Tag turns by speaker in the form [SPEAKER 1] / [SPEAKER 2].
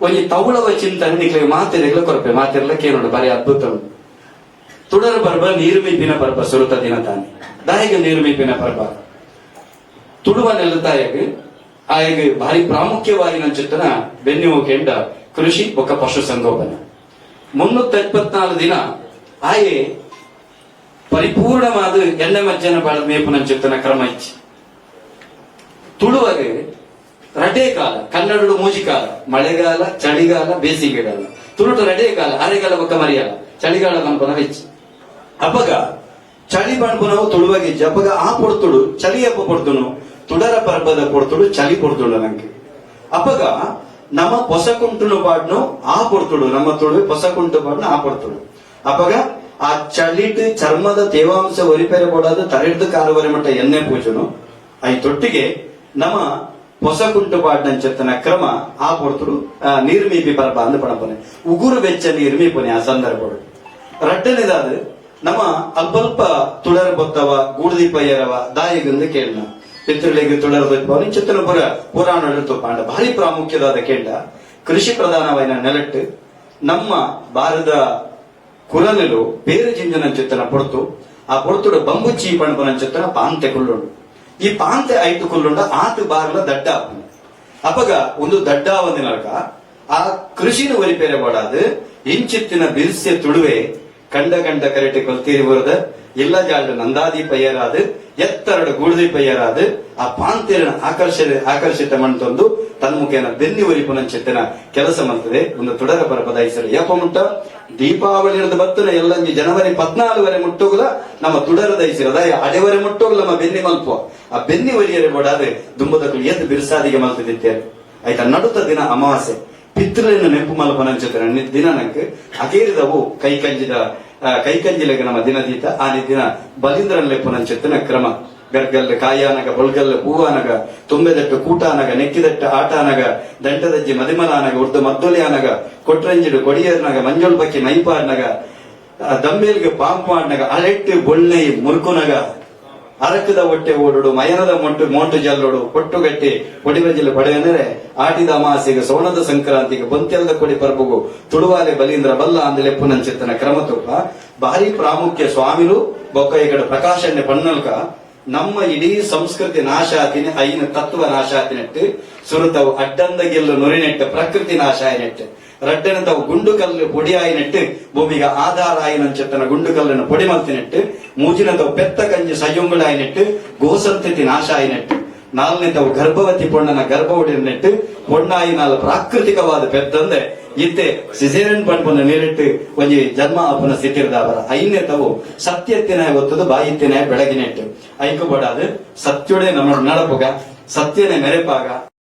[SPEAKER 1] ಒಂಜಿ ತೌಳವ ಚಿಂತನೆ ನಿಕ್ಲೆಗ್ ಮಾತೆರೆಗ್ಲ ಕೊರ್ಪೆ, ಮಾತೆರ್ಲ ಕೇನೋಡು, ಬಾರಿ ಅದ್ಭುತ ಉಂಡು. ತುಡರ ಪರ್ಬ ನೀರು ಮೀಪಿನ ಪರ್ಬ. ಸುರುತ ದಿನ ತಾನೆ ದಾಯಗ ನೀರು ಮೀಪಿನ ಪರ್ಬ? ತುಳುವ ನೆಲತಾಯಗ್ ಆಯಗ್ ಭಾರಿ ಪ್ರಾಮುಖ್ಯವಾಯಿನ ಚಿತ್ತನ ಬೆನ್ನಿ ಕೆಂಡ ಕೃಷಿ ಬೊಕ್ಕ ಪಶು ಸಂಗೋಪನೆ. 374 ದಿನ ಆಯೆ ಪರಿಪೂರ್ಣವಾದ ಎಣ್ಣೆ ಮಜ್ಜನ ಬಾಳ ಮೇಪುನ ಚಿತ್ತನ ಕ್ರಮ ಇಚ್ಚಿ. ತುಳುವಗೆ ರಡ್ಡೇ ಕಾಲ. ಕನ್ನಡಡು ಮೂಜಿ ಕಾಲ: ಮಳೆಗಾಲ, ಚಳಿಗಾಲ, ಬೇಸಿಗೆಗಾಲ. ತುಳುಟು ರಡ್ಡೇ ಕಾಲ, ಅರೆಗಾಲ ಬೊಕ್ಕ ಮರಿಯಾಲ. ಚಳಿಗಾಲ ಪನ್ಪುನ ಹೆಚ್ಚು. ಅಪಗ ಚಳಿ ಪನ್ಪುನವು ತುಳುವಗಿಜ್ಜಿ. ಅಪಗ ಆ ಪೊರ್ತುಡು ಚಳಿ ಹಬ್ಬ ಪೊರ್ತುನು, ತುಡರ ಪರ್ಬದ ಪೊರ್ತುಡು ಚಳಿ ಪೊರ್ತುಡು ನಂಗೆ. ಅಪಗ ನಮ್ಮ ಪೊಸ ಕುಂಟುನು ಪಾಡ್ನು ಆ ಪೊರ್ತುಡು, ನಮ್ಮ ತುಳುವೆ ಪೊಸ ಕುಂಟು ಪಾಡ್ನು ಆ ಪೊರ್ತುಡು. ಅಪಗ ಆ ಚಳಿಟ್ ಚರ್ಮದ ತೇವಾಂಶ ಒರಿಪೆರೆ ಬೋಡಾದ ತರೆಡ್ದು ಕಾಲುವರೆ ಮಟ್ಟ ಎಣ್ಣೆ ಪೂಜುನು. I ತೊಟ್ಟಿಗೆ ನಮ್ಮ ಪೊಸ ಕುಂಟು ಪಾಡ್ನಂಚತ್ತನ ಕ್ರಮ ಆ ಪೊರ್ತುಡು ನೀರು ಮೀಪಿ ಪರ್ಬ ಅಂದ್ ಪಣಪನೆ. ಉಗುರು ಬೆಚ್ಚ ನೀರು ಮೀಪನೆ ಆ ಸಂದರ್ಭಡು. ರಡ್ಡನೇದಾದ, ನಮ್ಮ ಅಲ್ಪಲ್ಪ ತುಡರ್ ಬೊತ್ತವ, ಗೂಡುದೀಪ ಏರವ ದಾಯಿಗಂದು ಕೇಳನ. ಪಿತೃಳಿಗೆ ತುಡರ್ ದೊಪ್ಪವ ಚಿತ್ತನ ಪುರ ಪುರಾಣ ತುಪ್ಪಾಂಡ ಭಾರಿ ಪ್ರಾಮುಖ್ಯದಾದ ಕೇಂಡ, ಕೃಷಿ ಪ್ರಧಾನವಾದ ನೆಲಟ್ಟು ನಮ್ಮ ಭಾರತ ಕುರಲಿಲು ಪೇರು ಜಿಂಜನ ಚಿತ್ತನ ಪೊರ್ತು. ಆ ಪೊರ್ತುಡು ಬಂಬುಚ್ಚಿ ಪಣಪನ ಚಿತ್ತನ ಪಾಂತೆ ಕುಲ್ಲುಂಡು. ಈ ಪಾಂತೆ ಐಟು ಕುಲ್ಲುಂಡ ಆತು ಬಾರ್ಲ ದಡ್ಡ ಆಪುಂಡು. ಅಪಗ ಒಂದು ದಡ್ಡ ಒಂದಿನಲ್ಕ ಆ ಕೃಷಿನ ಒರಿಪೇರೆ ಬೋಡಾದು ಇಂಚಿತ್ತಿನ ಬಿರ್ಸೆ ತುಳುವೆ ಕಂಡ ಕಂಡ ಕರೆಟೆ ಕೊಲ್ತೀರಿ ಬರದ ಇಲ್ಲ ಜಾಲ್ಡ್ ನಂದಾದೀಪ ಏರಾದು, ಎತ್ತರಡು ಗೂಡುದೀಪ ಏರಾದು, ಆ ಪಾಂತೆರನ ಆಕರ್ಷಿತ ಮಣ್ತೊಂದು ತನ್ಮುಖೇನ ಬೆನ್ನಿ ಒರಿಪುನಂಚಿತ್ತಿನ ಕೆಲಸ ಮಂತದೆ. ಒಂದು ತುಡರ ಪರಪದ ಐಸರು ಏಪ ಮುಟ್ಟ? ದೀಪಾವಳಿ ಬತ್ತನ ಎಲ್ಲಂಜಿ ಜನವರಿ 14 ವರೆ ಮುಟ್ಟೋಗುಲ ನಮ್ಮ ತುಡರದ ಐಸಿರ ಅದಾಯ ಅಡೆವರೆ ಮುಟ್ಟೋಗುಲ ನಮ್ಮ ಬೆನ್ನಿ ಮಲ್ಪುವ. ಆ ಬೆನ್ನಿ ಒರಿಯರೆ ಬೋಡಾದ ದುಂಬದಕ್ಕಲು ಎದ್ದು ಬಿರ್ಸಾದಿಗೆ ಮಲ್ತಿದ್ದಿತ್ತೇವೆ. ಆಯ್ತಾ? ನಡುತ ದಿನ ಅಮಾವಾಸ್ಯೆ, ಪಿತೃలను ನೆಂಪು ಮಲ್ಪನಂಚಿತ್ತಿನ ದಿನ ನಂಕ್. ಅಕೇರಿದವು ಕೈಕಂಜಿದ ಕೈಕಂಜಿಲೆಗ ನಮ್ಮ ದಿನ ದೀತ. ಆ ದಿನ ಬಲಿಂದ್ರನ ಲೆಪ್ಪುನಂಚಿತ್ತಿನ ಕ್ರಮ. ಗರ್ಗಲ್ ಕಾಯಾನಗ, ಬೊಳ್ಗಲ್ ಪೂವಾನಗ, ತುಂಬೆದಟ್ಟು ಕೂಟಾನಗ, ನೆಕ್ಕಿದಟ್ಟು ಆಟಾನಗ, ದಂಟದಜ್ಜಿ ಮದಿಮಲಾನಗ, ಉರ್ದು ಮದ್ದೊಲಿ ಆನಗ, ಕೊಟ್ರಂಜಿಡು ಕೊಡಿಯರ್ನಗ, ಮಂಜೊಳ್ ಬಕ್ಕಿ ಮೈಪಾಡ್ನಗ, ದಂಬೇಲ್ಗೆ ಪಾಂಪ್ ಮಾಡ್ನಗ, ಅಳೆಟ್ಟು ಬೊಳ್ಳೆ ಮುರ್ಕುನಗ, ಅರಕದ ಹೊಟ್ಟೆ ಓಡುಡು, ಮಯನದ ಮೊಟ್ಟು ಮೋಂಟು ಜಲ್ಲೋಡು, ಪೊಟ್ಟುಗಟ್ಟಿ ಪೊಡಿಬಜಿಲು ಪಡೆಯಂದರೆ, ಆಟಿದ ಅಮಾಸೆಗೆ, ಸೋಣದ ಸಂಕ್ರಾಂತಿಗೆ, ಬೊಂತೆಲ್ದ ಕೊಡಿ ಪರ್ಬುಗು ತುಳುವಾಲೆ ಬಲೀಂದ್ರ ಬಲ್ಲ ಅಂದಲೆ ಪುನಂಚಿತ್ತನ ಕ್ರಮ ತುಪ್ಪ ಭಾರಿ ಪ್ರಾಮುಖ್ಯ. ಸ್ವಾಮಿಲು ಬೊಕ್ಕ ಈ ಕಡೆ ಪ್ರಕಾಶಣ್ಯ ಪನ್ನಲ್ಕ ನಮ್ಮ ಇಡೀ ಸಂಸ್ಕೃತಿ ನಾಶ ಆತಿನಿ ಐನ ತತ್ವ ನಾಶ ಆತಿನೆಟ್ಟು. ಸುರುತವು ಅಡ್ಡಂದ ಗೆಲ್ಲು ನುರಿನೆಟ್ಟು ಪ್ರಕೃತಿ ನಾಶ ಆಯಿನೆಟ್ಟು. ರಡ್ಡನ ತಾವು ಗುಂಡು ಕಲ್ಲು ಪೊಡಿ ಆಯಿನೆಟ್ಟು ಭೂಮಿಗೆ ಆಧಾರ ಆಯಿನಂಚತ್ತನ ಗುಂಡು ಕಲ್ಲನ್ನು ಪೊಡಿ ಮಲ್ತಿನೆಟ್ಟು. ಮೂಜಿನ ತಾವು ಪೆತ್ತ ಕಂಜಿ ಸಯ್ಯೊಂಗುಳ ಆಯಿನೆಟ್ಟು ಗೋಸಂತತಿ ನಾಶ ಆಯಿನೆಟ್ಟು. ನಾಲ್ನೇ ತಾವು ಗರ್ಭವತಿ ಪೊಣ್ಣನ ಗರ್ಭ ನೆಟ್ಟು ಪೊಣ್ಣಾಯಿನಾಲ ಪ್ರಾಕೃತಿಕವಾದ ಪೆತ್ತಂದೆ ಇತ್ತೆ ಸಿಸೇರಿಯನ್ ಪನ್ಪುನ ನೀರಿಟ್ಟು ಒಂಜಿ ಜನ್ಮ ಅಪನ ಸ್ಥಿತಿರ್ದಾವರ. ಐನೇ ತಾವು ಸತ್ಯತ್ತಿನ ಒತ್ತದು ಬಾಯಿತ್ತಿನ ಬೆಳಗಿನೆಟ್ಟು. ಐಕು ಬಡಾದು ಸತ್ಯುಡೆ ನಮ್ಮ ನಡಪುಗ, ಸತ್ಯನೆ ಮೆರೆಪಾಗ.